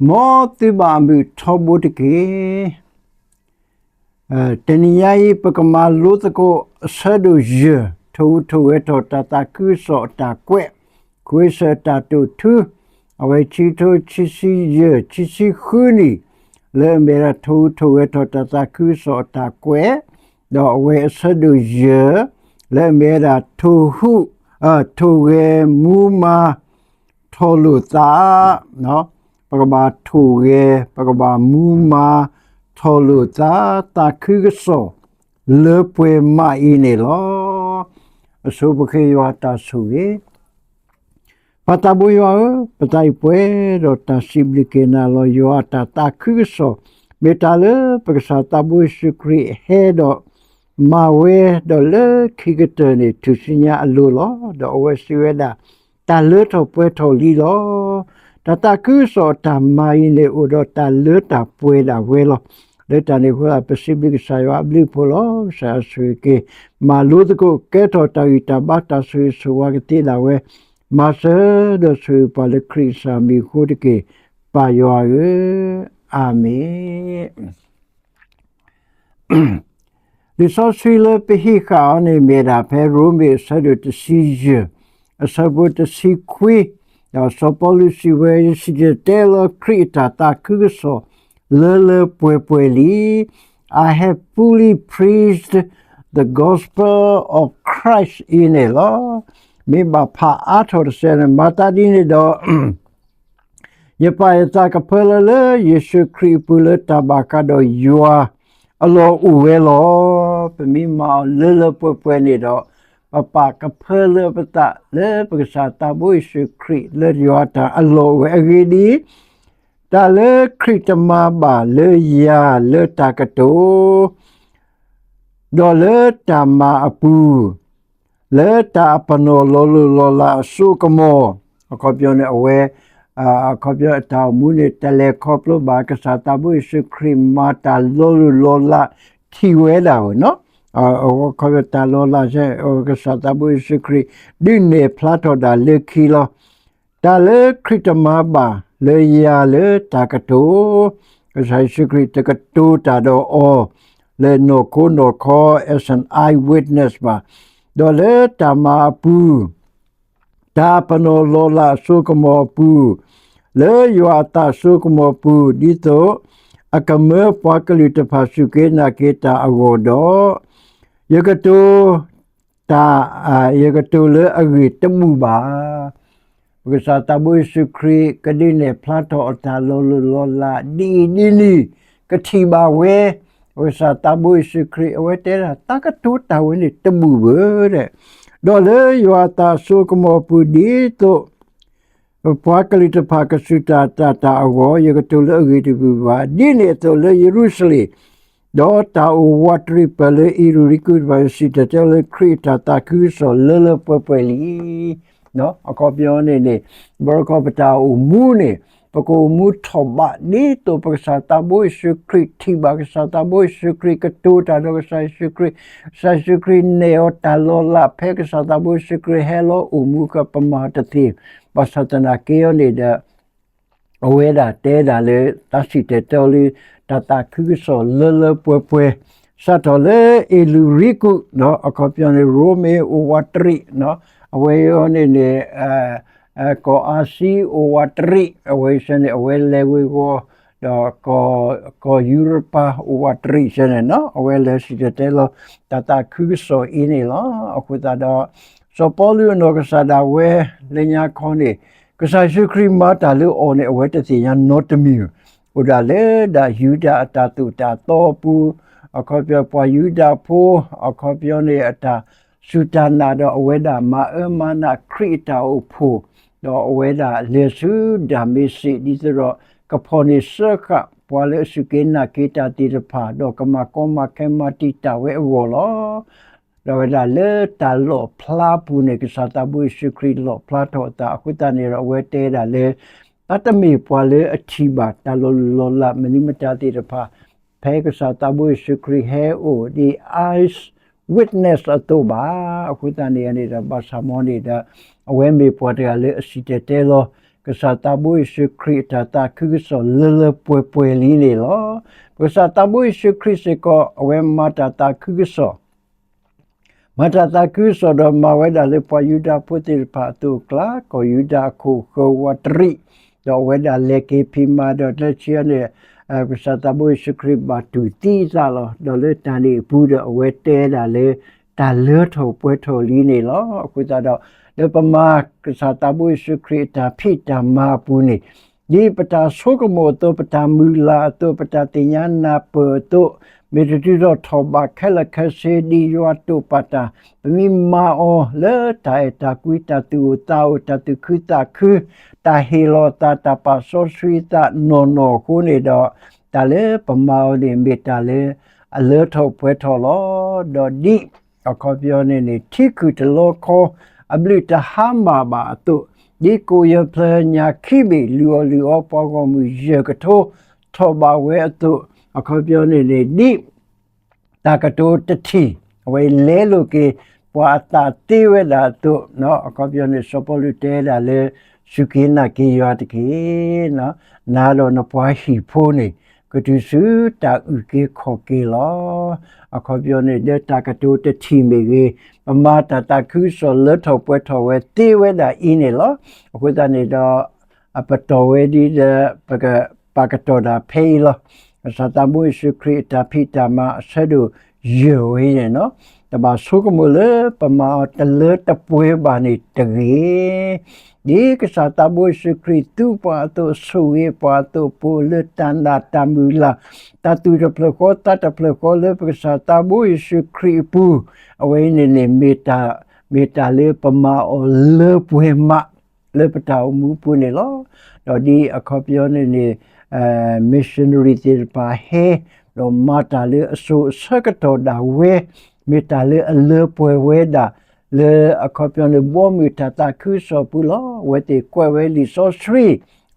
မ်သုဘၣ်အမုာ်ထီဘိတက့ၢ်. တနံၤညါအံၤ ပကမၤလိသကိးအဆၢဒိၣ်ယဲၢ်, ထိၣ်ဟူးထိၣ်ဂဲၤထီၣ်တၢ်သးခုကစီၣ်အတၢ်ကွဲး, ခွ့စၢၣ်တၢ်တိာ်ထူ, အဝဲခံကထိခံဆံယဲၢ် ခံဆံဃုနံၣ်, လၢအမ့ၢ်ဝဲဒၣ်ထိၣ်ဟူးထိၣ်ဂဲၤထီၣ်တၢ်သးခုကစီၣ်အတၢ်ကွဲး, ဒီးအဝဲအဆၢဒိၣ်ယဲၢ်, လၢအမ့ၢ်ဝဲဒၣ်ထိၣ်ဟူး, ထိၣ်ဂဲၤမူမၤ ထီၣ်လိာ်သး, ပကဘၣ်ထိၣ်ဂဲၤ, ပကဘၣ်မူမၤ, ထီၣ်လိာ်သး, သးခုကစီၣ်, လၢပှဲၤမးအံၤန့ၣ်လီၤ. အဆိပဃ့ယွၤတၢ်ဆိၣ်ဂ့ၤ ပၢ်သးဘိယွၤဧၢ, ပသးအံၤပှဲၤဒီးတၢ်စံးဘျုးက့ၤနၤလီၤ. ယွၤအတၢ်သးခုကစီၣ် မ့ၢ်တၢ်လၢပကစၢ်သးဘိယ့ၣ်ၡူးခရံာ်ဟဲဒီး မၤဝဲဒီးလၢခံကတၢၢ်န့ၣ် ထူၣ်စုညါအလိၤလီၤ. ဒီးအဝဲစံးဝဲဒၣ် တၢ်လၢထီၣ်ပှဲၤထီၣ်လံလီၤ. တၢ်သးခုကစီၣ်အတၢ်မၤအံၤန့ၣ် အိၣ်ဒီးတၢ်လၢတၢ်ပှဲၤဒၣ်ဝဲလီၤ. လၢတၢ်န့ၣ်အဃိ ပစံးဘျုးကစၢ်ယွၤအဘျုးအဖှိၣ်လီၤ. ကစၢ်ယွၤဆိၣ်ဂ့ၤက့ၤ မၤလိသကိး ကဲထီၣ်တၢ်ဂံၢ်တၢ်ဘါ တၢ်ဆိၣ်ဂ့ၤဆိၣ်ဝါကသ့ဒၣ်ဝဲ, မၤစၢၤဒီးဆိၣ်ဂ့ၤပှၤလၢခရံာ်ကစၢ်မံၤအဃိတက့ၢ်, ပၢ်ယွၤဧၢ, အၤမ့ၣ်. လံာ်စီဆှံလၢပဟံးဃာ်အီၤန့ၣ်မ့ၢ်ဒၣ်ဖဲရိမ့ၤအဆၢဒိၣ်တဆံယဲၢ်, အဆၢဖိတဆံခွံ, ဒီးစီၤပီလူးစံးဝဲ ယစံၣ်တဲၤတဲလီၤခရံာ်အတၢ်သးခုကစီၣ် လၢလၢပှဲၤပှဲၤလံ. I have fully preached the gospel of Christ အံၤန့ၣ်လီၤ. မ့ၢ်ဘၣ်ဖးအါထီၣ်တစဲးန့ၣ် မၤသးဒ်န့ၣ်ဒီး ယပာ်ယသးကဖၢလၢလၢယ့ၣ်ၡူးခရံာ်အပူၤ လၢတၢ်ဘၣ်ဃးဒီးယွၤအလီၢ်အိၣ်ဝဲလီၤ. ပမ့ၢ်မၤအီၤလၢလၢပှဲၤပှဲၤန့ၣ်ဒီး ပပာ်ကဖၢလၢပသးလၢပကစၢ်သးဘိယ့ၣ်ၡူးခရံာ်လၢယွၤအတၢ်အလီၢ်အိၣ်ဝဲအဂ့ၢ်ဒ်အံၤ, တၢ်လၢခရံာ်တမၤဘၣ်လၢယၤလၢတၢ်ကတိၤ ဒီးလၢတၢ်မၤအပူၤ, လၢတၢ်အပနီၣ်လီၤလိၢ်လီၤလးအစိကမီၤ, အခီပညီန့ၣ် အဝဲ, အခီပညီအတၢ်အိၣ်မူန့ၣ် တလဲၤခီဖျိဘၣ် ကစၢ်သးဘိယ့ၣ်ၡူးခရံာ်မၤတၢ်လီၤလိၢ်လီၤလးထံၣ်ဝဲဒၣ်ဧိၤနီၤ, အခီပညီတၢ်လီၤလး, ကစၢ်သးဘိယ့ၣ်ၡူးခရံာ် ဒုးနဲၣ်ဖျါထီၣ်ဒၣ်လၢခံလီၤ. တၢ်လၢခရံာ်တမၤဘၣ်လၢယၤလၢတၢ်ကတိၤ, ကစၢ်ယ့ၣ်ၡူးခရံာ်တကတိၤတၢ်ဒီးအီၤ လၢနီၢ်ခိနီၢ်ခီ as an eyewitness ဘၣ်, ဒီးလၢတၢ်မၤအပူၤ, တၢ်ပနီၣ်လီၤလးအစိကမီၤအပူၤ, လၢယွၤအသးအစိကမီၤအပူၤ, ဒ်သိးအကမၢပှၤကလုာ်တဖၣ်စူၢ်က့ၤနာ်က့ၤတၢ်အဂီၢ်ဒီး, ယကတိၤ တၢ်, ယကတိၤလၢအဂ့ၢ်တဘူၣ်ဘၣ်. ပကစၢ်သးဘိယ့ၣ်ၡူးခရံာ် ကဒုးနဲၣ်ဖျါထီၣ်အတၢ်လီၤလိၢ်လီၤလး ဒ်အံၤဒ်နုၤ ကထံၣ်ဘၣ်ဝဲ, ပကစၢ်သးဘိယ့ၣ်ၡူးခရံာ် အဝဲတဲဒၣ် တၢ်ကတိၤတၢ်ဝဲန့ၣ်တဘူၣ်ဘၣ်ဒီး, ဒီးလၢယွၤအသးအစိကမီၤအပူၤ ဒ်သိး ပပှၤကလုာ်တဖၣ်ကစူၢ်တၢ်တၢ်တၢ်အဂီၢ် ယကတိၤလၢအဂ့ၢ်တဘူၣ်ဘၣ်, ဒ်န့ၣ်အသိးလၢယရူၤၡလ့ၣ်, ဒီးတၢ်အိၣ်ဝးတရံးပၢၢ်လၢအံၤရူၤရံကူၣ်တဖၣ် ယစံၣ်တဲၤတဲလၢခရံာ်အတၢ်သးခုကစီၣ်လၢလၢပှဲၤပှဲၤလံ. အခီပညီန့ၣ်န့ၣ်, ဘၣ်ခီပတၢ်အိၣ်မူန့ၣ်, ပကအိၣ်မူထီၣ်ဘးဒ်သိးပကစၢ်သးဘိယ့ၣ်ၡူးခရံာ်ထံၣ်ဘၣ်ကစၢ်သးဘိယ့ၣ်ၡူးခရံာ် ကတိၤတၢ်ဒီးကစၢ်ယ့ၣ်ၡူးခရံာ်, ကစၢ်ယ့ၣ်ၡူးခရံာ်နဲၣ်အီၤတၢ်လီၤလးဖဲကစၢ်သးဘိယ့ၣ်ၡူးခရံာ်ဟဲလီၤအိၣ်မူကပမၤတသ့, ဘၣ်ဆၣ်သနာ်က့အီၤန့ၣ်ဒီး အဝဲဒၣ်တဲဒၣ်လၢ တၢ်စံၣ်တဲၤတဲလီၤလၢ တၢ်သးခုကစီၣ်လၢလၢပှဲၤပှဲၤ, စးထီၣ်လၢအံၤရူၤရံကူၣ်, အခီပညီန့ၣ် ရိမ့ၤအိၣ်ဝးတရံး, အဝဲအံၤန့ၣ်န့ၣ် ကီၢ်အါစံအိၣ်ဝးတရံး, အဝဲအံၤန့ၣ် အဝဲလဲၤဝ့ၤဝီၤ, ဒီး ကီၢ်ယူရပၤအိၣ်ဝးတရံးစ့ၢ်န့ၣ်, အဝဲလဲၤစံၣ်တဲၤတဲလီၤ တၢ်သးခုကစီၣ်အံၤန့ၣ်လီၤ. အဃိသတးဒီး စီၤပီလူးအနီၢ်ကစၢ်ဒၣ်ဝဲ လၢညါခီန့ၣ်, ကစၢ်ယ့ၣ်ၡူးခရံာ်မၤတၢ်လၢအီၤန့ၣ် အဝဲတသ့ၣ်ညါနီတမံၤ, အိၣ်ဒၣ်လၢဒၣ်ယူဒၤအတၢ်သိၣ်တၢ်သီအပူၤ, အခီပညီပှၤယူဒၤဖိ, အခီပညီန့ၣ် အတၢ်စူၢ်တၢ်နာ်ဒီးအဝဲဒၣ်မၤအၢမၤနးခရံာ်အတၢ်အိၣ်ဖှိၣ်, ဒီးအဝဲဒၣ်လဲၤဆူဒၤမ့းစ့း ဒ်သိးဒီး ကဖီၣ်န့ၢ်စၢဃာ်ပှၤလၢအစူၢ်က့ၤနာ်က့ၤတၢ်သ့ၣ်တဖၣ် ဒီးကမၤကီမၤခဲမၤတံာ်တာ်ဝဲအဂီၢ်လီၤ. ဒီးဝဲဒၣ်လၢတၢ်လီၣ်ဖျါပူၤန့ၣ် ကစၢ်သးဘိယ့ၣ်ၡူးခရံာ်လီၣ်ဖျါထီၣ်အသးအဃိသတးန့ၣ်ဒီး အဝဲတဲဒၣ်လၢ အတမ့ၢ်ပှၤလၢအထံၣ်ဘၣ်တၢ်လီၤလိၢ်လီၤလးမနုၤမတၤသ့ၣ်တဖၣ် ဖဲကစၢ်သးဘိယ့ၣ်ၡူးခရံာ်ဟဲအိၣ်ဒ် eyewitness အသိးဘၣ်. အဃိသတးန့ၣ်န့ၣ်ဒီး ဘၣ်ဆၣ်မ်န့ၣ်ဒီး အဝဲမ့ၢ်ပှၤတဂၤလၢအစံၣ်တဲၤတဲလီၤ ကစၢ်သးဘိယ့ၣ်ၡူးခရံာ်အတၢ်သးခုကစီၣ်လၢလၢပှဲၤပှဲၤလံန့ၣ်လီၤ. ပကစၢ်သးဘိယ့ၣ်ၡူးခရံာ်စ့ၢ်ကီး အဝဲမၤတၢ်သးခုကစီၣ် မၤတၢ်သးခုကစီၣ်ဒီးမၤဝဲဒၣ်လၢပှၤယူဒၤဖိသ့ၣ်တဖၣ်အသိးအကျါ, ကီၢ်ယူဒၤအခိၣ်ဃၢၤဝးတရံး, ဒီးအဝဲဒၣ်လဲၤက့ၤဖံးမၤဒီးတၢ်ဆံန့ၣ်, ကစၢ်သးဘိယ့ၣ်ၡူးခရံာ်ဘၣ်တူၢ်သံအသးလီၤ. ဒီးလၢတၢ်န့ၣ်အပူၤဒီးအဝဲတဲဒၣ်လၢ တၢ်လၢထီၣ်ပှဲၤထီၣ်လံန့ၣ်လီၤ. အဃိသတးဒီး လၢပမၤကစၢ်သးဘိယ့ၣ်ၡူးခရံာ်အတၢ်ဖံးတၢ်မၤအပူၤန့ၣ် ဒ်ပတၢ်ဆိကမိၣ်အသိး, ပတၢ်မုၢ်လၢ်အသိး, ပတၢ်သ့ၣ်ညါနၢ်ပၢၢ်အသိး, မ့ၢ်တတုၤထီၣ်ထီၣ်ဘးခဲလၢာ်ခဲဆ့ဒ်ယွၤတိာ်ပာ်တၢ်, ပမ့ၢ်မၤအီၤလၢတၢ်အဲၣ်တၢ်ကွံ, တၢ်သူၣ်အိၣ်သးအိၣ်, တၢ်သူၣ်ခုသးခု, တၢ်ဟ့ၣ်လီၤသး, တၢ်ပာ်စီဆှံသးနီၢ်နီၢ်အဃိန့ၣ်ဒီး, တၢ်လၢပမၤအီၤန့ၣ် မ့ၢ်တၢ်လၢအလၢထီၣ်ပှဲၤထီၣ်လီၤ. ဒီးဒ် အခီပညီန့ၣ်န့ၣ် ထံခုၣ်တလီခီ အဘျုးတဟါမၢ်ဘၣ်အသိး, ဒ်ကိၣ်ယၢၢ်ဖျၢၣ်ညၣ်ခံဘ့ၣ် လုၢ်အီၣ်လုၢ်အီပှၤဂီၢ်မုၢ်ယဲၢ်ကထိ ထီၣ်ဘးဝဲအသိး, အခီပညီန့ၣ်န့ၣ် ဒ် တၢ်ကတိၤတထံၣ် အဝဲလဲလိာ်က့ၤ ပှၤအသးသ့ဝဲဒၣ်အသိး, အခီပညီန့ၣ် စီၤပီလူးတဲဒၣ်လၢ စူၢ်က့ၤနာ်က့ၤယွၤတက့ၢ်. နၤဒီးနပှၤဟံၣ်ဖိန့ၣ် ကတုၤဆူတၢ်အုၣ်က့ၤခီၣ်က့ၤလီၤ. အခီပညီန့ၣ် လၢတၢ်ကတိၤတထံၣ်မ့ၢ်ဂ့ၤ, ပမၤတၢ်သးခုကစီၣ်လၢထီၣ်ပှဲၤထီၣ်ဝဲသ့ဝဲဒၣ်အံၤန့ၣ်လီၤ. အဃိသတးန့ၣ်ဒီး အပတီၢ်ဝဲဒ်ဒီး ပကပာ်ကတီၢ်တၢ်ဖဲအံၤလီၤ. ကစၢ်သးဘိယ့ၣ်ၡူးခရံာ်အတၢ်ဖံးတၢ်မၤအဆၢဒိၣ်ယဲၢ်ဝဲန့ၣ်, တဘၣ်ဆိကမိၣ်လၢပမၤအီၤတလၢတပှဲၤဘၣ်န့ၣ်တဂ့ၤ. ဒ်ကစၢ်သးဘိယ့ၣ်ၡူးခရံာ်သူပှၤအသိး ဆိၣ်ဂ့ၤပှၤအသိး ပအိၣ်လၢတၢ်နာ်တၢ်မုၢ်လၢ် တၢ်သူၣ်တဖျၢၣ်ဃီသးတဖျၢၣ်ဃီလၢပကစၢ်သးဘိယ့ၣ်ၡူးခရံာ်အပူၤ, အဝဲအံၤန့ၣ်န့ၣ် မ့ၢ်တၢ်လၢပမၤအီၤလၢပှဲၤမး လၢပတၢ်အိၣ်မူအပူၤန့ၣ်လီၤ. ဒီးဒ်အခီပညီန့ၣ်န့ၣ် missionary သ့ၣ်တဖၣ်ဟဲ ဒီးမၤတၢ်လၢအစိၤအဆၢကတီၢ်ဒၣ်ဝဲ မ့ၢ်တၢ်လၢအလၢပှဲၤဝဲဒၣ် လၢအခီပညီန့ၣ် ဘီမုၢ်တၢ်သးခုကစီၣ်ပူၤလီၤ. အဝဲသ့ၣ်ကွဲးဝဲလံာ်စီဆှံ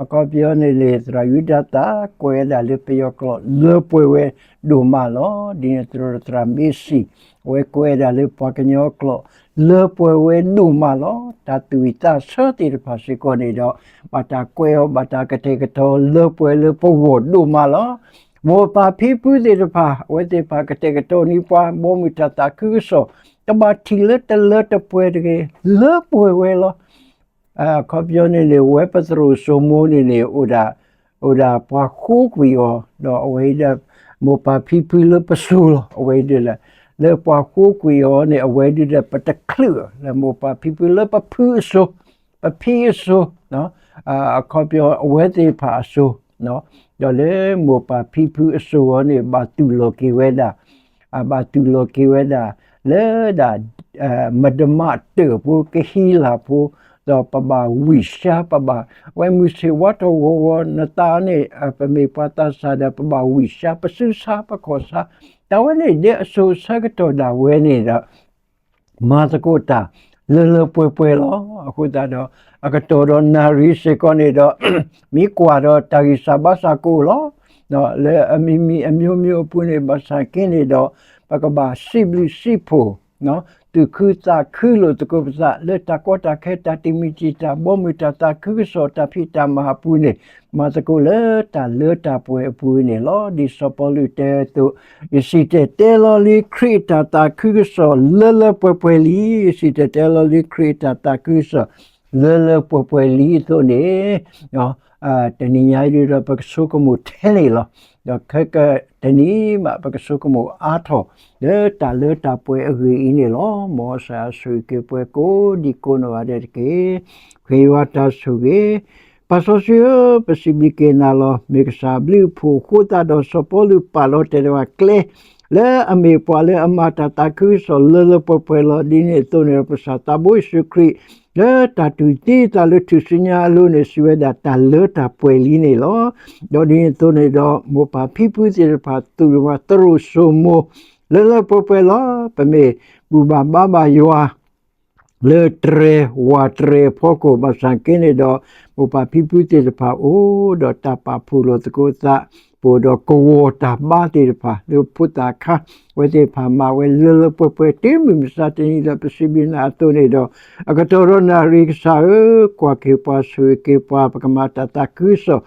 အခီပညီန့ၣ်န့ၣ် သရၣ်ယူဒၤသၣ် ကွဲးဝဲဒၣ်လၢပယီၤကျိာ်လၢပှဲၤဝဲဒိၣ်မးလီၤ. ဒ်န့ၣ်သရၣ် သရၣ်မ့ၢ်စံၣ် အဝဲကွဲးဝဲဒၣ်လၢပှၤကညီကျိာ် လၢပှဲၤဝဲဒိၣ်မးလီၤ. တၢ်သူၣ်ဝံၣ်သးဆၢသ့ၣ်တဖၣ်စ့ၢ်ကီးန့ၣ်ဒီး ဘၣ်တၢ်ကွဲးအီၤ ဘၣ်တၢ်ကတဲာ်ကတီၤ လၢပှဲၤလၢပဂီၢ်ဒိၣ်မးလီၤ. မိၢ်ပၢ်ဖံဖုသ့ၣ်တဖၣ် အဝဲသ့ၣ်တဖၣ်ကတဲာ်ကတီၤန့ၢ်ပှၤ ဘီမုၢ်တၢ်သးခုကစီၣ် တဘၣ်ထံၣ်လၢတလၢတပှဲၤတဂ့ၤ လၢပှဲၤဝဲလီၤ. အခီပညီန့ၣ်န့ၣ် ဝဲပသရိာ်စိမိၤန့ၣ်န့ၣ် အိၣ်ဒၣ် အိၣ်ဒၣ်ပှၤဃိကွံာ်အီၤ ဒီးအဝဲအံၤဒီး မိၢ်ပၢ်ဖံဖုလၢပစိၤလီၤ. အဝဲအံၤဒ်လဲၣ် လၢပှၤဃိကွံာ်အီၤန့ၣ် အဝဲဒ်ဒီး ပတချုးလၢမိၢ်ပၢ်ဖံဖုလၢပဖုအစိၤ ပဖံအစိၤ အခီပညီအဝဲသ့ၣ်တဖၣ်အစိၤ ဒီးလၢမိၢ်ပၢ်ဖံဖုအစိၤအီၤန့ၣ် ဘၣ်သူၣ်လီၤက့ၤဝဲဒၣ် အဘၣ်သူၣ်လီၤက့ၤဝဲဒၣ် လၢဒၣ် မဒမးတၢၣ်ဖိ ကဟံးလၢ်ဖိ ဒီးပဘၣ်ဝံၢ်ဆှါ ပဘၣ် အဝဲမုၢ်ဆ့ၣ်ဝါထီၣ်ဂီၤဂီၤ နသးန့ၣ် ပမ့ၢ်ပှၤသးစၢ်ဒီး ပဘၣ်ဝံၢ်ဆှါ ပစုဆါ ပခီၣ်ဆါ တၢ်ဝဲန့ၣ် ဒ်အစိၤအဆၢကတီၢ်ဒၣ်ဝဲန့ၣ်ဒီး မၤသကိးတၢ်လၢလၢပှဲၤပှဲၤလီၤ. အဃိသတးဒီး အကတီၢ်ဒီးနၣ်ရံၣ်စ့ၢ်ကီးန့ၣ်ဒီး မ့ၢ်ကွၢ်ဒီးတၢ်ဂံၢ်စၢ်ဘါစၢ်ကအိၣ်လီၤ. လၢအမံၤမံၤအမျိုးမျိုးအပူၤန့ၣ် ဘၣ်ဆၣ်က့န့ၣ်ဒီး ပကဘၣ်စံးဘျုးစံးဖှိၣ် သူၣ်ခုသးခုလိာ်သကိးပသး လၢတၢ်ကီတၢ်ခဲ တၢ်တမံၤတမံၤ တၢ်ဘီမုၢ်တၢ်သးခုကစီၣ် တၢ်ဖံးတၢ်မၤအပူၤန့ၣ် မၤသကိးလၢတၢ်လၢတၢ်ပှဲၤအပူၤန့ၣ်လီၤ. ဒ်စီၤပီလူးတဲအသိး, ယစံၣ်တဲၤတဲလီၤလံခရံာ်အတၢ်သးခုကစီၣ်လၢလၢပှဲၤပှဲၤလံ. ယစံၣ်တဲၤတဲလီၤလံခရံာ်အတၢ်သးခုကစီၣ် လၢလၢပှဲၤပှဲၤလံအသိးန့ၣ် တနံၤညါအံၤဒီး ပကဆိကမိၣ်ထဲန့ၣ်လီၤ. ဒီးခဲကတနံၤမး ပကဆိကမိၣ်အါထီၣ် လၢတၢ်လၢတၢ်ပှဲၤအဂ့ၢ်အံၤန့ၣ်လီၤ. မ်ကစၢ်ယွၤဆိၣ်ဂ့ၤက့ၤပှၤကိးဒံကိးနီၢ်ဂၤဒဲးတက့ၢ်. ခရံာ်ယွၤတၢ်ဆိၣ်ဂ့ၤ, ပၢ်စီဆှံဧၢ, ပစံးဘျုးက့ၤနၤလီၤ. မ့ၢ်ကစၢ်အဘျုးအဖှိၣ်အဃိသတးဒီး စီၤပီလူးပာ်လီၤတဲာ်တၢ်ကျဲ လၢအမ့ၢ်ပှၤလၢအမၤတၢ်သးခုကစီၣ်လၢလၢပှဲၤပှဲၤလီၤ. ဒ်န့ၣ်အသိးန့ၣ်ဒီး ပကစၢ်သးဘိယ့ၣ်ၡူးခရံာ် လၢတၢ်တူၢ်သံအသးလၢထူၣ်စုညါအလိၤန့ၣ် စံးဝဲဒၣ်တၢ်လၢတၢ်ပှဲၤလံန့ၣ်လီၤ. ဒီးဒ်န့ၣ်အသိးန့ၣ်ဒီး မိၢ်ပၢ်ဖံဖုသ့ၣ်တဖၣ် သူၣ်ဝဲသရိာ်စိမိၤ လၢလၢပှဲၤပှဲၤလီၤ. ပမ့ၢ်ဘူၣ်ဘၣ်ဘါဘၣ်ယွၤ လၢတြဲၤဝၣ်တြဲၤအဖီခိၣ် ဘၣ်ဆၣ်က့န့ၣ်ဒီး မိၢ်ပၢ်ဖံဖုသ့ၣ်တဖၣ်အိၣ်ဒီးတၢ်ပာ်ဖှိၣ်လိာ်သကိးသး ပအိၣ်ဒီးကဝီၤတၢ်ဘါသ့ၣ်တဖၣ် လၢဖိသၣ်ခါ အဝဲသ့ၣ်တဖၣ်မၤဝဲလၢလၢပှဲၤပှဲၤ တုၤမုၢ်မဆါတနံၤဒီး ပစံးဘျုးနၤအသိးန့ၣ်ဒီး အကတီၢ်ဒီးနၣ်ရံၣ်ကစၢ်ဧၢ, ကွၢ်က့ၤပှၤ ဆိၣ်ဂ့ၤက့ၤပှၤ ပကမၤတၢ်သးခုကစီၣ်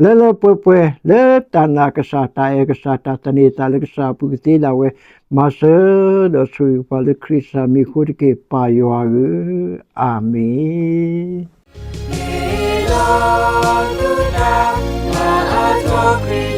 လၢလၢပှဲၤပှဲၤ လၢတၢ်နာ်ကစၢ် တၢ်အဲၣ်ကစၢ် တၢ်သန့ၤသးလၢကစၢ်အပူၤကသ့ဒၣ်ဝဲ မၤစၢၤဒီးဆိၣ်ဂ့ၤပှၤလၢခရံာ်ကစၢ်မံၤအဃိတက့ၢ် ပၢ်ယွၤဧၢ, အၤမ့ၣ်.